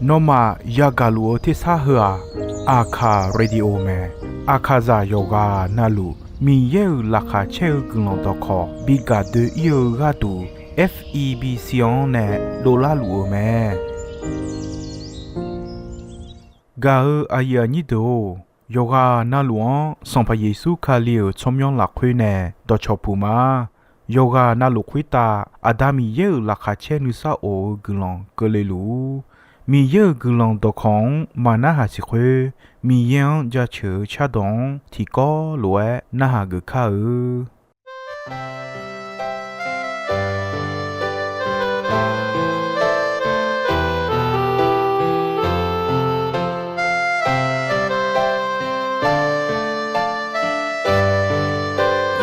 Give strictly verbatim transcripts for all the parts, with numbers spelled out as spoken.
Nawmaf yagaq luf-eu tersar heu-aq, Aqkaq Radio mae. Aqkaqzaq yawqghaq navluf Miqyaer-euq laqkhaq caer-eu guiqlanq dawqkawq bi gaq doe-ir-eu gharduq, F E B C-anr nae dovlar luf-euq mae. Gaq-eu aqyuif aqnyir deuq-or, yawqghaq navluf-anr Sanqpaq Yeqsur Kali-euq tsawrmyanr lafkhoer nae dawqcawq puq ma. Yawqghaq navluf khoertav Aqda Miqyaer-euq laqkhaq caer nuisar of-eu guiqlanq keuvle luf-ur. Miqyaer-euq guiqlanq dawqkawq-anr maqnarhaq siq khoer, Miqyaer-anr jaceuq-eu cardawq-anr tiqkawv lof-aer narhaq geuf kar-eu.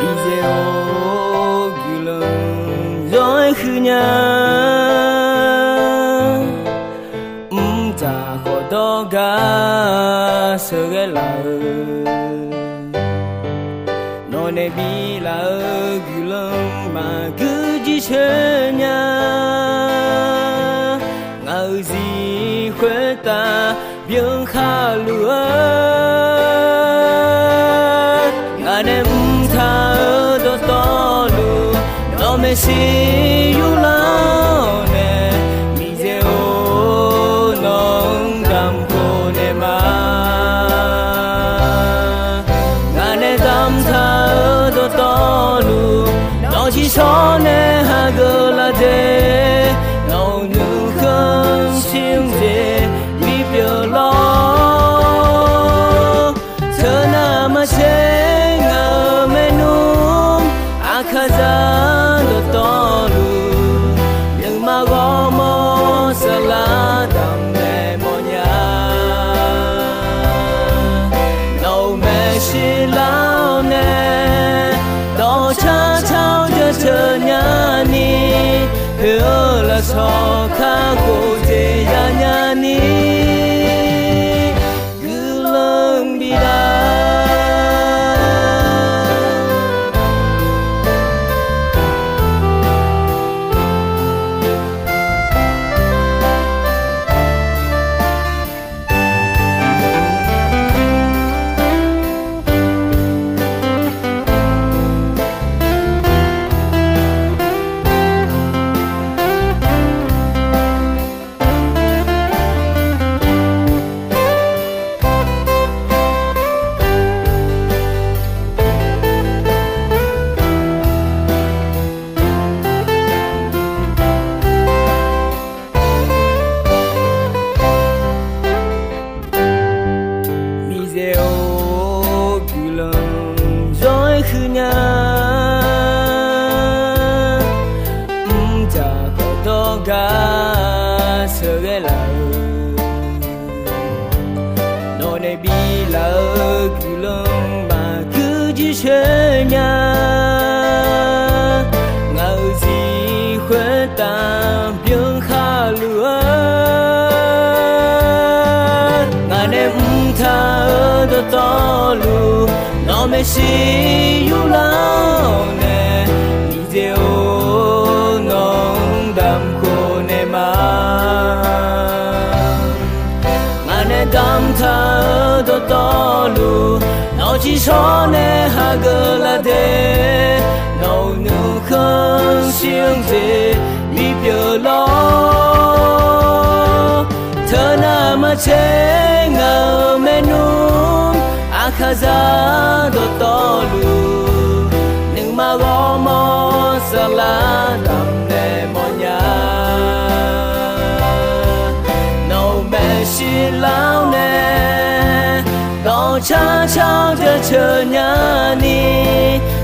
Miqyaer-or, guiqlanq zawr-aer huiqnya. Mqdzaq khawf dawrgar sheuqghae laf-eu, nawq nae biflaf-eu guiqlanq maqguir jirsheu nya. Ngaq-euq zir khoertav byan khaluf-eu, ngaq nae mqtaq-eu dawqtawvluf, nawq maeqshi yurlar-awr nae, Miqyaer-or, nawq-anr damq khof naeq ma. Ngaq nae damqtaq-eu dawqtawvluf, nawq ciqshawr nae hageuf laf de. Nawq-euq nuikhanr shir-eu jeq bipyeuf lawr. Teunav maqtser ngaq-euq maernmr, Aqkaqzaq dawqtawvluf, nuima ghawrmawr saflar damq naeq mawfnya. Nawq-euq maeqshi lar-awr nae, dawqcar car-awr jaceuq nyani, poeq-eu lafsawq kakhof jeq yanya ni, guiqlanq bif lar. Miqyaer-or, guiqlanq zawr-aer huiqnya. Mqdzaq khawf dawrgar sheuqghae laf-eu, nawq nae biflaf-eu guiqlanq maqguir jirsheu nya. Ngaq-euq zir khoertav byan khaluf-eu, ngaq nae mqtaq-eu dawqtawvluf, nawq maeqshi yurlar-awr nae, Miqyaer-or, nawq-anr damq khof naeq ma. Ngaq nae damqtaq-eu dawqtawvluf, nawq ciqshawr nae hageuf laf de. Nawq-euq nuikhanr shir-eu jeq bipyeuf lawr. Teunav maqtser ngaq-euq maernmr, Aqkaqzaq dawqtawvluf, nuima ghawrmawr saflar damq naeq mawfnya. Nawq-euq maeqshi lar-awr nae, dawqcar car-awr jaceuq nyani,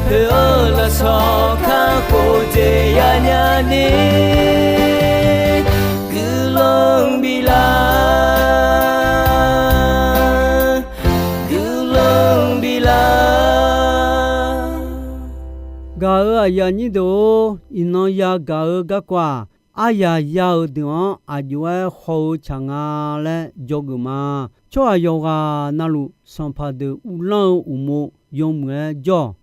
poeq-eu lafsawq kakhof jeq yanya ni, guiqlanq bif lar, guiqlanq bif lar. Gaq-euq aqyuif aqnyir deuq-or, iqnan yagaq-eu garkawv-aq, aryaq ya-euq deuq-anr aqjox-aer haw-eu tsaq nga laer dzawgeuf ma. Tsawrhaq yawqghaq navluf sanqpaq deuq uvlanr-eu uqmov yawmuiq-aer jawr-awq.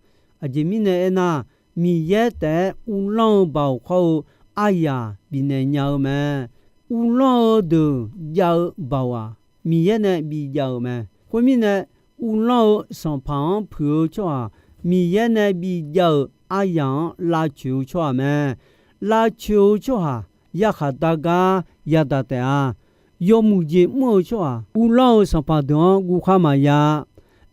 Aqjeq mirnae aernar, Miqyaer taef-aer uvlanr-eu baoq hawr-eu aryaq bifnaeq nya-eu mae. uvlanr-eu deuq jav-eu baoq-aq, Miqyaer nae bijav-euq mae. Khoermirnae, uvlanr-eu sanqpaq-anr puiq-eu tsawrhaq, Miqyaer nae bijav-euq aryaq-anr lavcoeq-eu tsawrhaq mae. Lavcoeq-eu tsawrhaq yarkhaq dar gar yadaq taef-a. Yawmuiq jeq mr-eu tsawrhaq, uvlanr-eu sanqpaq deuq-anr guvkhar maqya-a.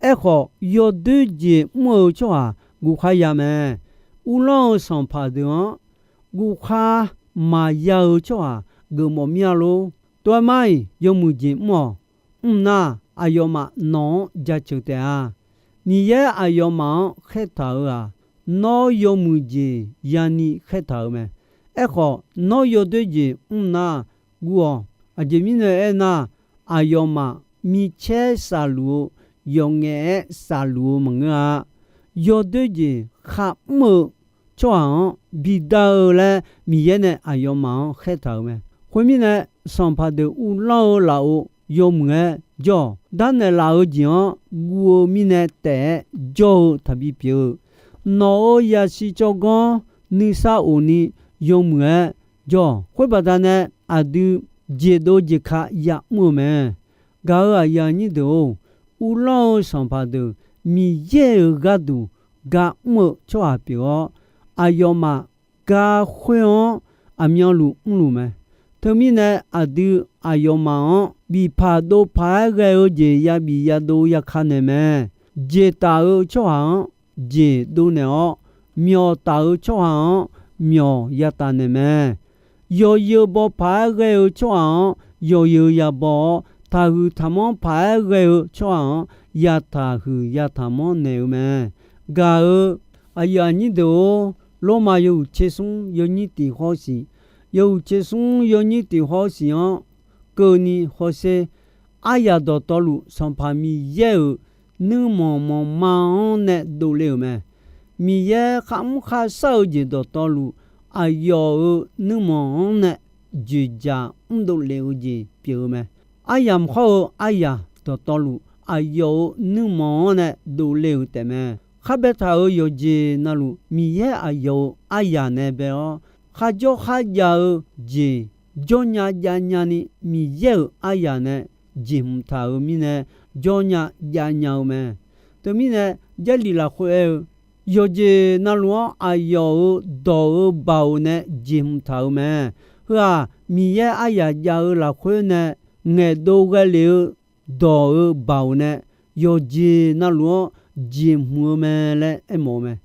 Aerkhawf, yawdoer jeq mr-eu tsawrhaq guvkhar ya mae. Uvlanr-eu sanqpaq deuq-anr guvkhar maqya-eu tsawrhaq geufmawf mir-a lor. Tov-aer mar-iq, yawmuiq jeq mr-awq. Mr nar, aqyawfmaf nawq-anr jaceuq taef-a. Miqyaer aqyawfmaf-anr khaertaq-euq-aq, nawr yawmuiq jeq yani khaertaq-euq mae. Aerkhawf, nawr yawdoer jeq mr nar, guv-awq. Aqjeq mirnae aernar, aqyawfmaf micaer saqluf-eu yawqngaef-aer saqluf-eu maqngeur-a. Yawdoer jeq kharmr-eu tsawrhaq-anr bidar-eu laer Miqyaer nae aqyawfmaf-anr khaertaq-euq mae. Khoermirnae, sanqpaq deuq uvlanr-eu lafov yawmuiq-aer jawr-awq. Darnaeq laf-eu jeq-anr guv-eu mirnae taef-aer jawr-eu taqbi pyeuf-eu, nawq-euq yasiq tsawrganr nuisar of ni yawmuiq-aer jawr-awq. Khoer baqdanae aqdui jeqdov jeqka ya'mr-eu mae. Gaq-euq aqyuif aqnyir deuq-or, uvlanr-eu sanqpaq deuq Miqyaer-euq gharduq gar mr-eu tsawrhaq pyeuf-awr, aqyawfmaf gar khoer-anr aqmyanluf mrluf mae. Teumirnae, aqdui aqyawfmaf-anr bifpaq dovpaq-aer ghae-eu jeq yabif yadov yaka naeq mae. Jeqtaf-eu tsawrhaq-anr jeq dovnaeq-awr, myawq taf-eu tsawrhaq-anr myawq yataf naeq mae. Yawzeu baw paq-aer ghae-eu tsawrhaq-anr yawzeu yabaw-awr, taqhuiq taqmanr paq-aer ghae-eu tsawrhaq-anr yataqhuiq yataqmanr naeq-eu mae. Gaq-euq aqyuif aqnyir deuq-or, Lormav yawhuiq tser smr yawnyir tiq hawr siq, yawhuiq tser smr yawnyir tiq hawr siq-anr keuvni hawsher. Aryaq dawqtawvluf Sanqpaq Miqyaer-euq nuirmanq manqma-anr nae dovle-euq mae. Miqyaer kharmr kharshar-eu jeq dawqtawvluf, aqyawf-euq nuirmanq-anr nae dzoeqdzaq mrdov lef-eu jeq pyeuf-eu mae. Aryamq hawr-eu aryaq dawqtawvluf, aqyawf-euq nuirmanq-anr nae dovle-euq taefmae. Khar baetaq-euq yawqjeq navluf, Miqyaer aqyawf-euq aryaq nae bae-awr, kharjawr kharjav-eu jeq jawrnya javnya ni Miqyaer-euq aryaq nae jeqhmq taq-euq mirnae, jawrnya javnya-eu mae. Teumirnae, Jarlif lafkhoer aer-eu, yawqjeq navluf-anr aqyawf-euq dawq-euq baoq nae jeqhmq taq-euq mae. Heu-aq, Miqyaer aryaq jav-eu lafkhoer nae ngaeqdov ghae lef-eu dawq-euq baoq nae yawqjeq navluf-anr jeqhmq-eu mae laer aermawf-eu mae.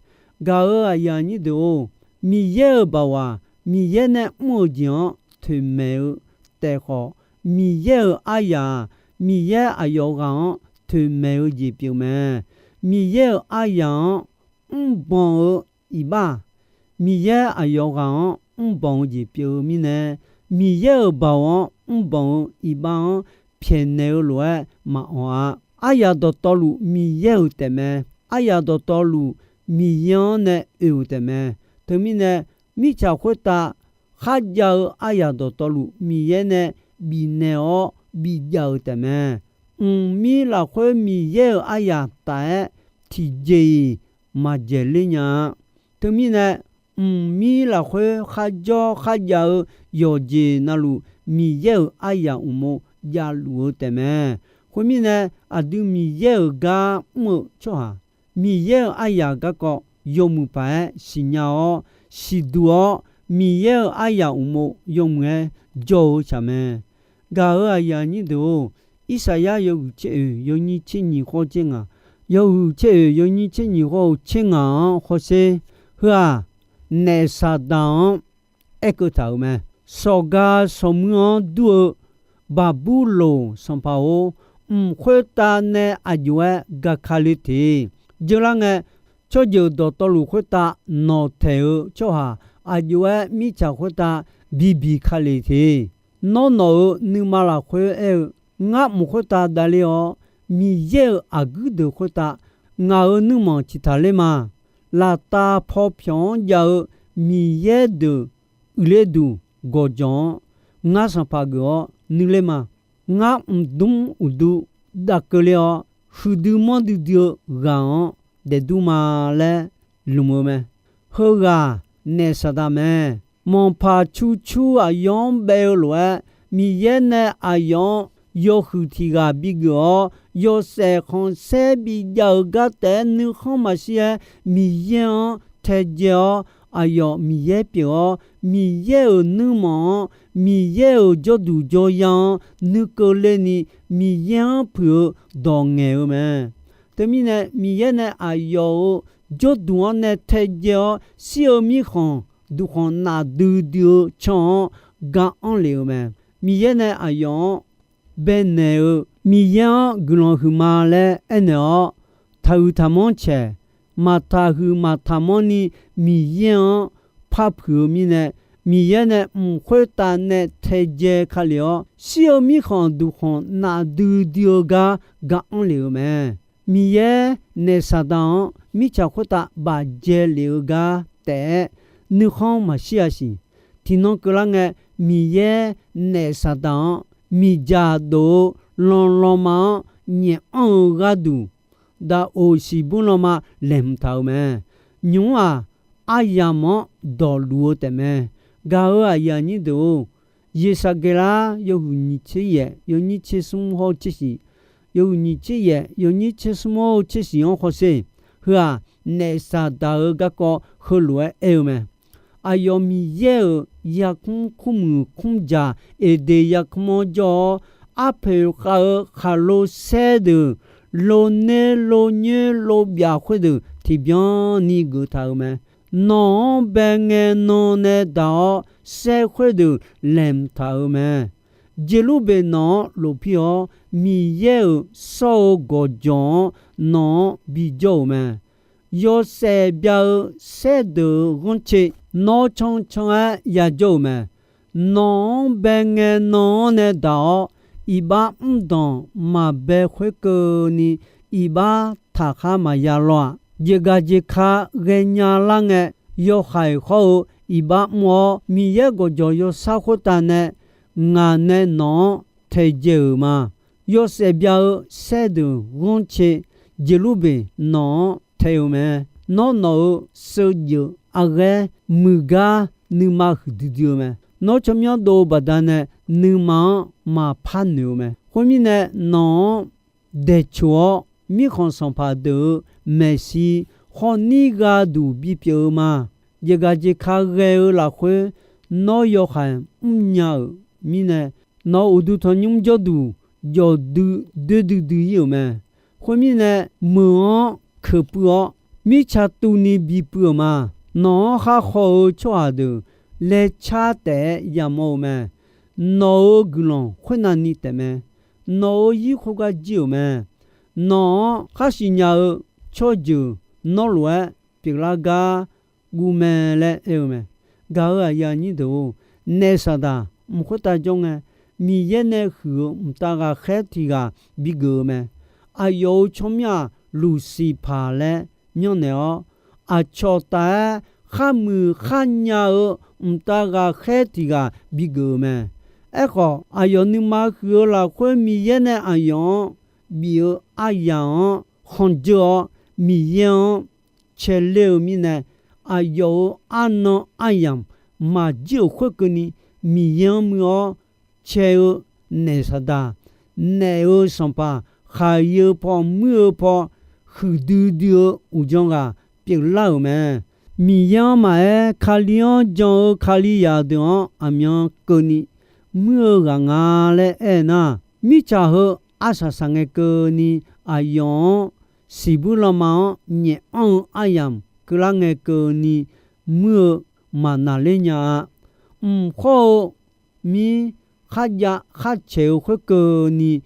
Gaq-euq aqyuif aqnyir deuq-or, Miqyaer-euq baoq-aq, Miqyaer nae mr-euq jeq-anr toeqmaeq-eu taef khawf, Miqyaer-euq aryaq-aq, Miqyaer aqyawf ghaq-anr toeqmaeq-eu jeq pyeuf mae. Miqyaer-euq aryaq-anr mrbanq-eu iqbax, Miqyaer aqyawf ghaq-anr mrbanq-eu jeq pyeuf-eu mirnae, Miqyaer-euq baoq-anr mrbanq-eu iqbax-anr pyaeqnaeq-eu lof-aer maqawq-a. Aryaq dawqtawvluf Miqyaer-euq taefmae. Aryaq dawqtawvluf Miqyaer-anr nae oe-euq taefmae. Teumirnae, mirtsaq khoertav kharjav-eu aryaq dawqtawvluf Miqyaer nae bifnaeq-awr bijav-euq taefmae. Mqmir lafkhoer Miqyaer-euq aryaq taf-aer tiqjeq-iq maqdzaeq ler nya-a. Teumirnae, mqmir lafkhoer kharjawr kharjav-eu yawqjeq navluf, Miqyaer-euq aryaq uqmov javluf-eu taefmae. Khoermirnae, aqdui Miqyaer-euq gar mr-eu tsawrhaq, Miqyaer-euq aryaq garkawv yawmuiq paq-aer siqnya-awr, siqduq-awr, Miqyaer-euq aryaq uqmov yawmuiq-aer jawr-eu tsaq mae. Gaq-euq aqyuif aqnyir deuq-or, Irsaqyar yawhuiq tser oeq yawnyir tser nyiq khawr tser ngaq, yawhuiq tser oeq yawnyir tser nyiq khawr-eu tser ngaq-anr hawsher. Heu-aq, naef Saqdaq-anr aerkeuv taq-euq mae. Sawqga sawqmuir-anr dur-eu Baqburloq sanqpaq-or, mq khoertav nae aqjox-aer gaka le te. Jeular ngae, tsawrjeuq dawqtawvluf khoertav nawqtaeq-eu tsawrhaq aqjox-aer mirtsaq khoertav bibiq ka le te. Nawr nawq-euq nuima lafkhoer aer-eu, ngar mq khoertav davler-awr, Miqyaer-euq aqguir deuq khoertav ngaq-euq nuirmanq ciqtaq ler ma. Laftav paw pyawq-anr jav-eu Miqyaer deuq uiqler duq gawqjawq-anr, ngar sanqpaq geuf-awr nuiler ma. Ngar mqdmr uqdu dav keuvler-awr, huiqdui manrdui dui-eu ghaq-anr daefdur ma laer lmq-eu mae. Heughaq naef Saqdaq mae. Manqpaq curcur aqyawf-anr baev-eu lof-aer, Miqyaer nae aqyawf-anr yawhuiq tiq ghaq bigeuf-awr, yawshaef khanqsaer bijav-euq gar taef-aer nuikhanr maqshir-aer, Miqyaer-anr taedzae-awr, aqyawf Miqyaer pyeuf-awr, Miqyaer-euq nuirmanq-anr, Miqyaer-euq jawrduq jawrya-anr nuikeuvler ni, Miqyaer-anr puiq-eu dawq ngaeq-eu mae. Teumirnae, Miqyaer nae aqyawf-euq jawrduq-anr nae taedzae-awr, shir-eu mirkhanq duqkhanq nafdui dui-eu can-anr ga anr lef-eu mae. Miqyaer nae aqyawf-anr baenaeq-eu, Miqyaer-anr guiqlanq huiqma laer aernaeq-awr, taqhuiq taqmanr caeq, maqtaqhuiq maqtaqmanr ni Miqyaer-anr par puiq-eu mirnae, Miqyaer nae mq khoertav nae taedzae ka lef-awr, shir-eu mirkhanq duqkhanq nafdui dui-eu gar ga anr lef-eu mae. Miqyaer naef Saqdaq-anr mirtsaq khoertav bafdzae lef-eu gar taef-aer nuikhanr maqshir-a siq. Tiqnan keuvlar ngae, Miqyaer naef Saqdaq-anr miqdzaq dov-eu lanlanma-anr nyaef anr-eu gharduq, daqoq siqbur lanma laeqhmq taq-euq mae. Nymq-mr-aq, aryamq-anr dawqluf-eu taefmae. Gaq-euq aqyuif aqnyir deuq-or, Yeqsaqgeqlar yawhuiq nyiq tser yaef yawnyir tser smr hawr-eu tser shiq, yawhuiq nyiq tser yaef yawnyir tser smr hawr-eu tser shiq-anr hawsher. Heu-aq, naef Saqdaq-euq garkawv heulof-aer aer-eu mae. Aqyawf Miqyaer-euq yarkmr kurmuiq kmr dzaq Eqdeq yarkmr-anr jawr-awr, arpoeq khav-eu khaqlo saer deuq, lo ner lo nyoer lo byaf khoerdeuq tiqbyan ni geuf taq-euq mae. Nawq-anr bae ngae nan nae daq-awr, saer khoerdeuq laeqhmq taq-euq mae. Jeqlurbeq nawq-anr lofpir-awr, Miqyaer-euq sawr-eu gawqjawq-anr nawq-anr bijawr-euq mae. Yawshaef bya-eu saerdeuq-euq ghanrcae nawr cancan-aer yajawr-euq mae. Nawq-anr bae ngae nan-anr nae daq-awr, iqbax mrdanq maqbae khoerkeuvni, iqbax taqkhar maqya lawr-aq. Jeqgaq jeqka ghaenya lar ngae, yawhaiq hawr-eu iqbax mr-awr, Miqyaer gawqjawq yawsar khoertav nae ngaq nae nawq-anr taedzae-euq ma. Yawshaef bya-eu saerdeuq ghanrcae Jeqlurbeq nawq-anr tae-eu mae. Nawr nawq-euq sheujeuf arghaer muiqgar nuima huiqdui dui-eu mae. Nawr tsawrmyanr dov-eu baqdanae nuima-anr maqpar noeq-eu mae. Khoermirnae, nawq-anr daeqcoq-awr, mirkhanq sanqpaq deuq-euq maeqshi khawf nir gharduq bipyeuf-eu ma. Jeqgaq jeqka ghae-eu lafkhoer nawr yawhaiq mrnya-euq mirnae, nawq-euq uqduq tanqnymr jawrduq jawfdui doerdui dui-ir-euq mae. Khoermirnae, meuq-anr keuq puiv-awr, mirtsa tuvni bi puiv-euq ma. Nawq-anr khar haw-eu tsawrhaq deuq laecar taef-aer yamawr-eu mae. Nawq-euq guiqlanq khoernavni taefmae. Nawq-euq ir khoergar jir-euq mae. Nawq-anr khar siqnya-eu tsawrjeuq nawr lof-aer pyeuflar gar guv mae laer aer-eu mae. Gaq-euq aqyuif aqnyir deuq-or, naef Saqdaq mq khoertav jawr ngae, Miqyaer nae huiq-eu mqtav ghaqkhaer tiq ghaq bigeuf-eu mae. Aqyawf-euq tsawrmyanr-aq, Luqsiqpaq laer myanrnaeq-awr, aqcawq taf-aer kharmuiq kharnya-eu mqtav ghaqkhaer tiq ghaq bigeuf-eu mae. Aerkhawf, aqyawf nuima huiq-eu lafkhoer Miqyaer nae aqyawf-anr bif-eu aryamq-anr khanqdzeur-awr, Miqyaer-anr caeler-eu mirnae, aqyawf-euq arnan aryamq maqjir-euq khoerkeuvni, Miqyaer-anr muiq-awr cae-eu naef Saqdaq, naef-euq sanqpaq, khaqyi-eu paw, muir-eu paw, huiqdui dui-eu uqdzan ghaq pyeuflar-euq mae. Miqyaer-anr maqaer, Kali-anr jan-eu Kalizaq deuq-anr aqmyan keuvni, muir-eu ghaq nga laer aer nar, mirtsaq heu arsaq saqngae keuvni, aqyawf-anr siqbuir lanma-anr nyaef anr-eu aryamq keuvlar ngae keuvni, muir-eu maqnaqler nya-a. Mq khawr-eu mir kharjav kharcaeq-eu khoerkeuvni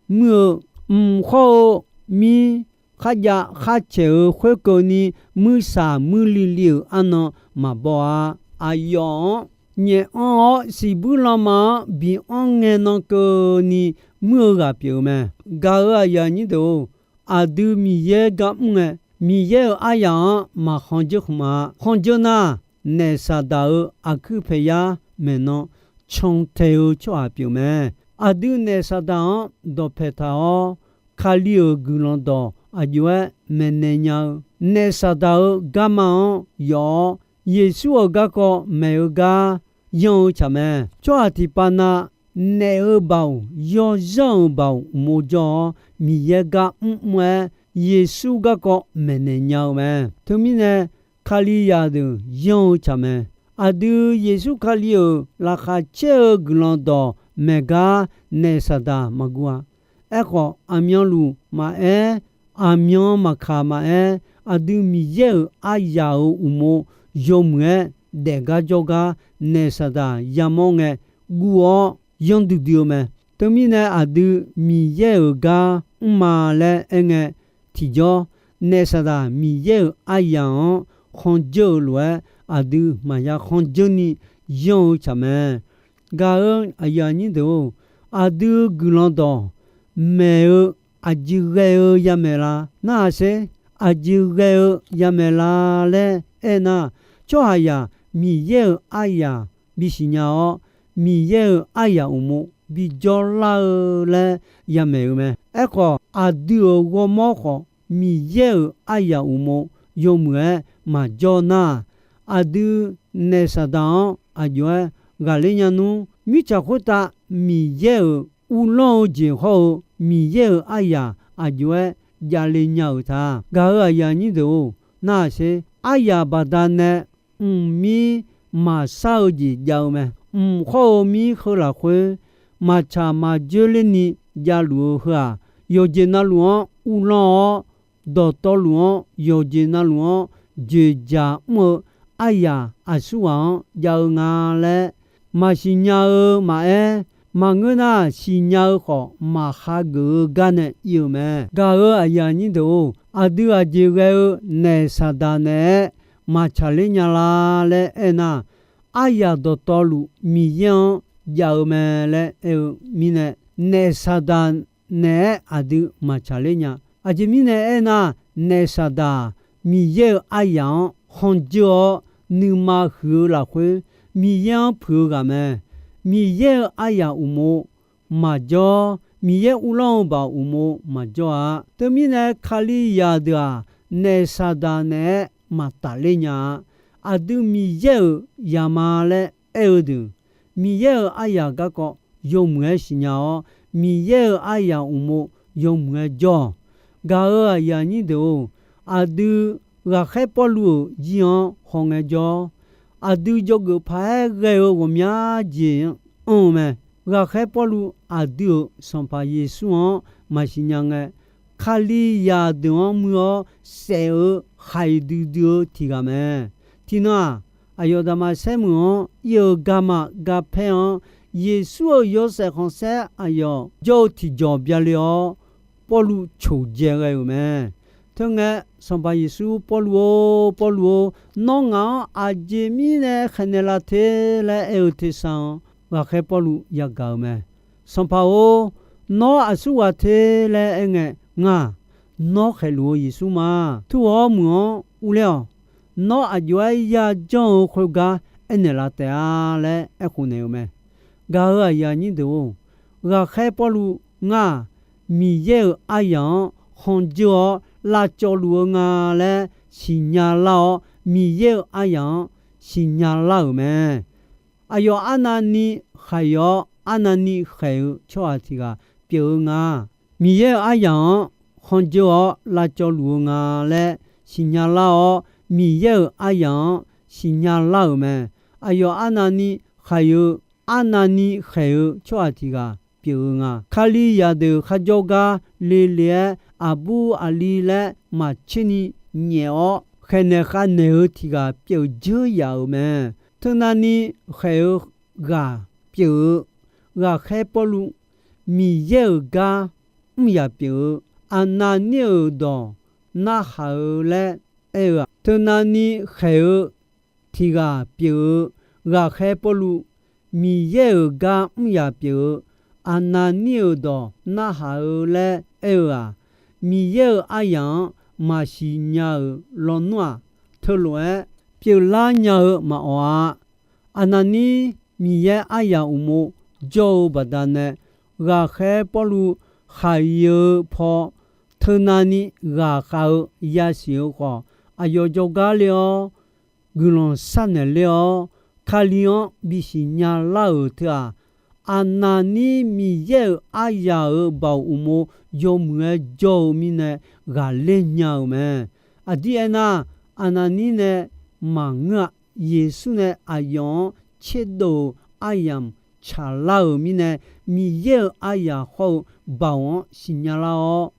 muir-eu, mq khawr-eu mir kharjav kharcaeq-eu khoerkeuvni, muirsaq muirli li-euq arnan maqbaw-a. Aqyawf-anr nyaef anr-awr, siqbuir lanma-anr bi anr ngae nan keuvni muir-eu ghaq pyeuf-eu mae. Gaq-euq aqyuif aqnyir deuq-or, aqdui Miqyaer gar mr ngae, Miqyaer-euq aryamq-anr maqkhanqdzeur khmq-a. Khanqdzeur nar, naef Saqdaq-euq aqkuir paeqyar maeqnan cantae-eu tsawrhaq pyeuf mae. Aqdui naef Saqdaq-anr dawqpae taq-awr, Kali-euq guiqlanq dawq aqjox-aer maeqnaeq nya-eu, naef Saqdaq-euq garma-anr yawf-awr, Yeqsur-euq garkawv maeq-eu gar yanr-eu tsaq mae. Tsawrhaq tiqpav na naef-eu baoq, yawzanr-euq baoq uqmov jawr-awr, Miqyaer gar mrmr-aer, Yeqsur garkawv maeqnaeq nya-eu mae. Teumirnae, Kalizaq deuq yanr-eu tsaq mae. Aqdui Yeqsur Kali-euq laqkhaq caer-eu guiqlanq dawqmaeq gar naef Saqdaq maqguv-a. Aerkhawf, aqmyanluf maqaer, aqmyan maqkaq maqaer, aqdui Miqyaer-euq aryaq-euq uqmov yawmuiq-aer daef gar jawr gar naef Saqdaq yamawr ngae guv-awr yanr duidui-eu mae. Teumirnae, aqdui Miqyaer-euq gar mrma laer aerngae, tiqjawr, naef Saqdaq Miqyaer-euq aryaq-anr khanqdzeur-eu lof-aer, aqdui maqya khanqdzeur ni yanr-eu tsaq mae. Gaq-eu aqyuif aqnyir deuq-or, aqdui guiqlanq dawq maeq-eu aqjeq ghae-eu yamaeq la? Narhaq sher, aqjeq ghae-eu yamaeq la laer aernar, tsawrhaqzaq Miqyaer-euq aryaq bisiq nya-awr, Miqyaer-euq aryaq uqmov bijawr lar-eu laer yamaeq-eu mae. Aerkhawf, aqdui-euq ghawrmawr khawf, Miqyaer-euq aryaq uqmov yawmuiq-aer maqjawr nar, aqdui naef Saqdaq-anr aqjox-aer ghaqler nya nmr. Mirtsaq khoertav Miqyaer-euq uvlanr-eu jeq hawr-eu Miqyaer-euq aryaq aqjox-aer javle nya-euq ta. Gaq-eu aqyuif aqnyir deuq-or, narhaq sher, aryaq baqdanae mqmir maqshar-eu jeq jav-eu mae. Mq hawr-eu mir heu lafkhoer maqtsaq maqjoer lerni javluf-eu heu-aq, yawqjeq navluf-anr uvlanr-awr, dawqtawvluf-anr yawqjeq navluf-anr dzoeqdzaq mr-eu aryaq aqsurghaq-anr jav-eu nga laer maqsiq nya-eu maqaer, maqngeur nar siqnya-eu khawf maqhageuf-eu gar nae ir-eu mae. Gaq-eu aqyuif aqnyir deuq-or, aqdui aqjeq ghae-eu naef Saqdaq naeq-aer maqtsaq ler nya la laer aernar, aryaq dawqtawvluf Miqyaer-anr jav-eu mae laer aer-eu mirnae, naef Saqdaq naeq-aer aqdui maqtsaq ler nya. Aqjeq mirnae aernar, naef Saqdaq Miqyaer-euq aryaq-anr khanqdzeur-awr, nuima huiq-eu lafkhoer Miqyaer-anr puiq-eu ghaq mae. Miqyaer-euq aryaq uqmov maqjawr, Miqyaer uvlanr-eu baoq uqmov maqjawr-a. Teumirnae, Kalizaq deuq-aq, naef Saqdaq naeq-aer maqtafler nya-a. Aqdui Miqyaer-euq zaqma laer aer-eu deuq, Miqyaer-euq aryaq garkawv yawmuiq-aer siqnya-awr, Miqyaer-euq aryaq uqmov yawmuiq-aer jawr-awq. Gaq-eu aqyuif aqnyir deuq-or, aqdui ghaqkhaer Pawrluv-euq zir-anr hawngae jawr, aqdui dzawgeuf paq-aer ghae-eu ghawqmya jeq-anr anr-eu mae. Ghaqkhaer Pawrluv aqdui-euq Sanqpaq Yeqsur-anr maqsiq nya ngae, Kalizaq deuq-anr muir-awr saef-eu khaiq duidui-eu tiq ghaq mae. Tiqnan-aq, aqyawf Daqmaqsaer meuq-anr ir-eu garma garpaer-anr, Yeqsur-euq yawshaef khanqsaer aqyawf jawr-eu tiqjawq byale-awr, Pawrluv coqdzae ghae-euq mae. Teungae, Sanqpaq Yeqsur, Pawrluv-or, Pawrluv-or, nawr ngaq-anr aqjeq mirnae khaeqnaeq la te laer aer-eu tersar-anr, ghaqkhaer Pawrluv yagaq-euq mae. Sanqpaq-or, nawr aqsurghaq te laer aerngae, ngaq, nawr khaeqluf-eu Yeqsur ma. Tur-awr meuq-anr urler-awq. Nawr aqjox-aer yajanr-eu khoergar aernaeq la taef-a laer aerkhof naeq-euq mae. Gaq-eu aqyuif aqnyir deuq-or, ghaqkhaer Pawrluv, ngaq, Miqyaer-euq aryaq-anr khanqdzeur-awr lavcawv luf-eu nga laer siqnya lar-awr, Miqyaer-euq aryaq-anr siqnya lar-euq mae. Aqyawf arnavni khaiq-awr arnavni khaeq-eu tsawrhaq tiq ghaq pyeuf-eu nga. Miqyaer-euq aryaq-anr khanqdzeur-awr lavcawv luf-eu nga laer siqnya lar-awr, Miqyaer-euq aryaq-anr siqnya lar-euq mae. Aqyawf arnavni khaiq-eu, arnavni khaeq-eu tsawrhaq tiq ghaq pyeuf-eu nga. Kalizaq deuq kharjawr gar lele-aer aqbur aqli laer maqtserni nyaef-awr khaeqnaeq khavnaeq-eu tiq ghaq pyeuf dzeur yaf-euq mae. Teunavni khaeq-eu ghaq pyeuf-eu ghaqkhaer Pawrluv, Miqyaer-euq gar mr yaq pyeuf-eu, Aqnavnir-euq dawq narhaq-eu laer aer-eu-aq, teunavni khaeq-eu tiq ghaq pyeuf-eu ghaqkhaer Pawrluv, Miqyaer-euq gar mr yaq pyeuf-eu, Aqnavnir-euq dawq narhaq-eu laer aer-eu-aq, Miqyaer-euq aryaq-anr maqsiq nya-euq lawnmr-aq, teulof-aer pyeuflar nya-eu maqawq-a. Aqnavnir Miqyaer aryaq uqmov jawr-eu baqdanae, ghaqkhaer Pawrluv khaq-ir-eu paw teunavni ghaqkhav-eu yasiq-eu khawf, aqyawf jawrgar ler-awr, guiqlanq sharnaeq ler-awr, Kali-anr bisiq nya lar-euq teu-aq, Aqnaqnir Miqyaer-euq aryaq-euq baoq uqmov yawmuiq-aer jawr-eu mirnae ghaqler nya-euq mae. Aqdir aernar, Aqnaqnir nae maqngeur-a. Yeqsur nae aqyawf-anr tserdov-euq aryamq tsaqlar-euq mirnae, Miqyaer-euq aryaq hawr-eu baoq-anr siqnya lar-awr,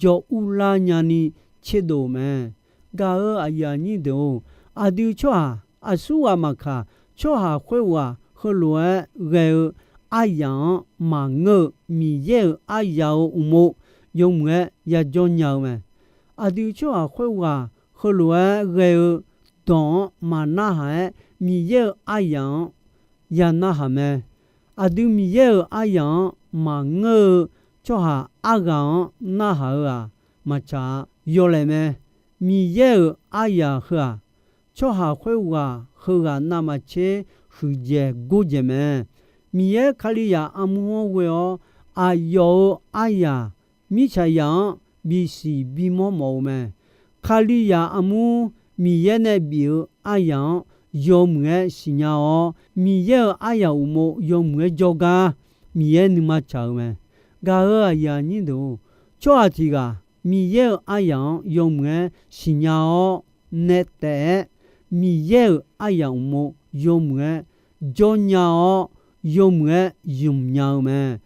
jawr urlar nyani tserdov-euq mae. Gaq-euq aqyuif aqnyir deuq-or, aqdui tsawrhaq aqsurghaq maqkaq, tsawrhaq khoerghaq heulof-aer ghae-eu aryaq-anr maqngeur-eu Miqyaer-euq aryaq-euq uqmov yawmuiq-aer yajawr nya-eu mae. Aqdui tsawrhaq khoerghaq heulof-aer ghae-eu dawq-anr maqnarhaq-aer, Miqyaer-euq aryaq-anr ya narhaq mae. Aqdui Miqyaer-euq aryaq-anr maqngeur-eu tsawrhaq arghaq-anr narhaq-eu-aq, maqtsaq-a. Yawlaeq mae. Miqyaer-euq aryaq heu-aq, tsawrhaq khoerghaq heughaq navmaqtser huiqdzaeq gordzaeq mae. Miqyaer Kalizaq armur-anr ghoe-awr, aqyawf-euq aryaq mirtsaqzaq-anr bisiq bimawr mawf-eu mae. Kalizaq armur Miqyaer nae bif-eu aryaq-anr yawmuiq-aer siqnya-awr, Miqyaer-euq aryaq uqmov yawmuiq-aer jawrgar Miqyaer nuima tsaq-eu mae. Gaq-euq aqyuif aqnyir deuq-or, tsawrhaq tiq ghaq Miqyaer-euq aryaq-anr yawmuiq-aer siqnya-awr, nae taef-aer Miqyaer-euq aryaq uqmov yawmuiq-aer jawrnya-awr, yawmuiq-aer zmq nya-eu mae.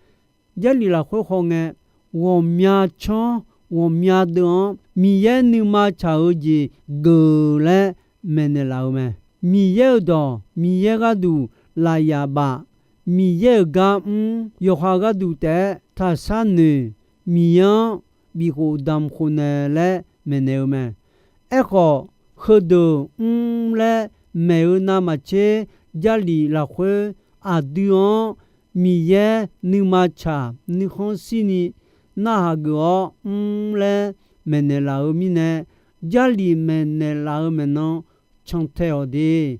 Jarlif lafkhoer hawngae, ghawqmya tsanr ghawqmya deuv-anr Miqyaer nuima tsaq-eu jeq geuf laer maeqnaeq laf-eu mae. Miqyaer-euq dawq, Miqyaer gharduq lafyaf baf, Miqyaer-euq gar mr, yawqha gharduq taef-aer taqshar noeq, Miqyaer-anr bifkhof damq khofnaeq laer maeqnaeq-eu mae. Aerkhawf, heudeuq mr laer maeq-eu navmaqtser, Jarlif lafkhoer aqdui-anr Miqyaer nuima tsaq nuikhanr shirni narhaq geuf-awr mr laer maeqnaeq laf-eu mirnae, Jarlif maeqnaeq laf-eu maeqnan cantae-awq de.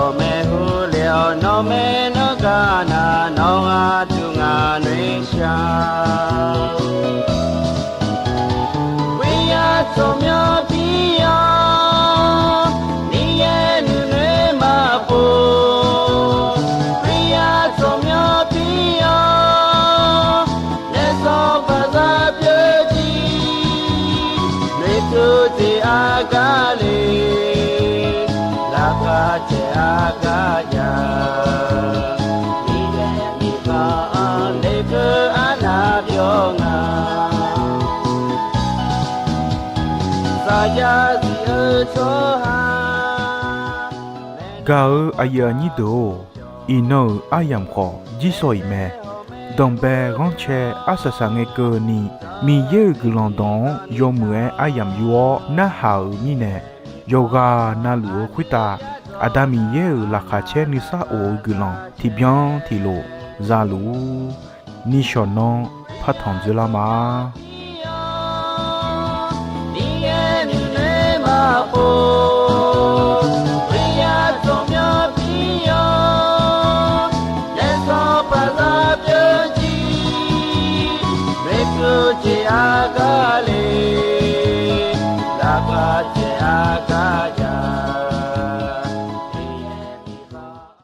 Ghawqmaeq heulof-awr nawq maernanr gar nar, nawq ghaq duq ngaq noeqshaq. Khoeryar tsawrmyanr pir-awr, Miqyaer nuinoeq maqpov. Khoeryar tsawrmyanr pir-awr, naef sawq baqzar pyeuf jir. Noeqtmq jeq argar le, laqkhaq caev argar jav. Miqyaer miqkaq-anr lekeuv arnav byawq nga. Saqjav zif-eu tsawrhaq. Gaq-eu aqyuif aqnyir deuq-or, iqnan-euq aryamq khawf jirsawq iq mae. Danqbae ghanrcae arsaq saqngae keuvni, Miqyaer-euq guiqlanq dawq-anr yawmuiq-aer aryamq yur-awr narhaq-euq mirnae, yawqghaq navluf-eu khoertav Aqda Miqyaer-euq laqkhaq caer nuisar of-eu guiqlanq tiqbyan tiqlof zaluf-ur. Nishawq nanr partanq dzeurlar ma.